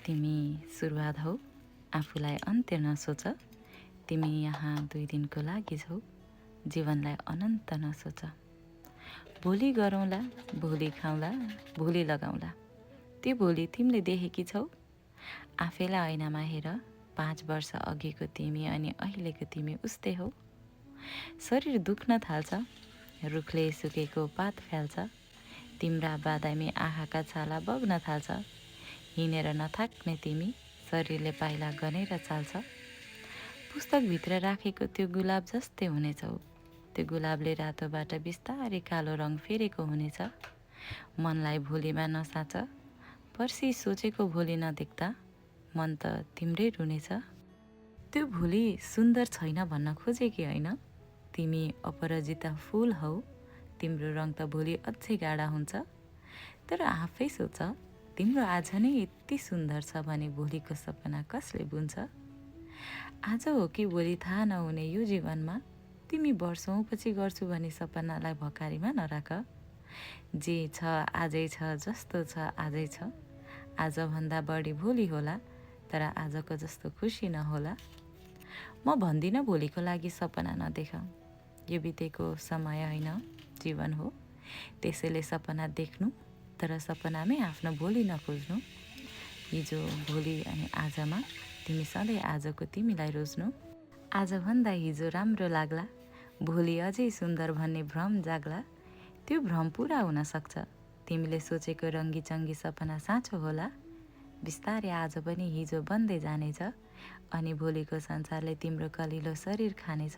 तिमी सुरुवात हौ, आफूलाई अन्त्य नसोच। तिमी यहाँ 2 दिनको लागि छौ, जीवनलाई अनन्त नसोच। भोलि गरौँला, भोलि खाउँला, भोलि लगाउँला। त्यो भोलि तिमीले देखेकी छौ? आफैलाई ऐनामा हेर, 5 वर्ष अघिको तिमी अनि अहिलेको तिमी उस्तै हौ। शरीर दुख्न थाल्छ, रुखले सुकेको पात फ्याल्छ, तिम्रा बादामी आँखाका छाला बग्न थाल्छ। हिँडेर नथाक्ने तिमी, शरीरले पाइला गनेर चाल्छ। पुस्तकभित्र राखेको त्यो गुलाब जस्तै हुनेछौ, त्यो गुलाबले रातोबाट बिस्तारै कालो रङ फेरेको हुनेछ। मनलाई भोलिमा नसाच, पर्सि सोचेको भोलि नदेख्दा मन त तिम्रै रुनेछ। त्यो भोलि सुन्दर छैन भन्न खोजेकी होइन, तिमी अपराजिता फुल हौ। तिम्रो रङ त भोलि अझै गाढा हुन्छ। तर आफै सोच, तिम्रो आज नै यति सुन्दर छ भने भोलिको सपना कसले बुन्छ? आज हो कि भोलि थाहा नहुने यो जीवनमा तिमी वर्षौँपछि गर्छु भने सपनालाई भकारीमा नराख। जे छ आजै छ, जस्तो छ आजै छ। आजभन्दा बढी भोलि होला, तर आजको जस्तो खुसी नहोला। म भन्दिनँ भोलिको लागि सपना नदेख, यो बितेको समय होइन, जीवन हो। त्यसैले सपना देख्नु, तर सपनामै आफ्नो भोलि नखोज्नु। हिजो, भोलि अनि आजमा तिमी सधैँ आजको तिमीलाई रोज्नु। आजभन्दा हिजो राम्रो लाग्ला, भोलि अझै सुन्दर भन्ने भ्रम जाग्ला। त्यो भ्रम पुरा हुन सक्छ, तिमीले सोचेको रङ्गीचङ्गी सपना साँचो होला। बिस्तारै आज पनि हिजो बन्दै जानेछ, अनि भोलिको संसारले तिम्रो कलिलो शरीर खानेछ।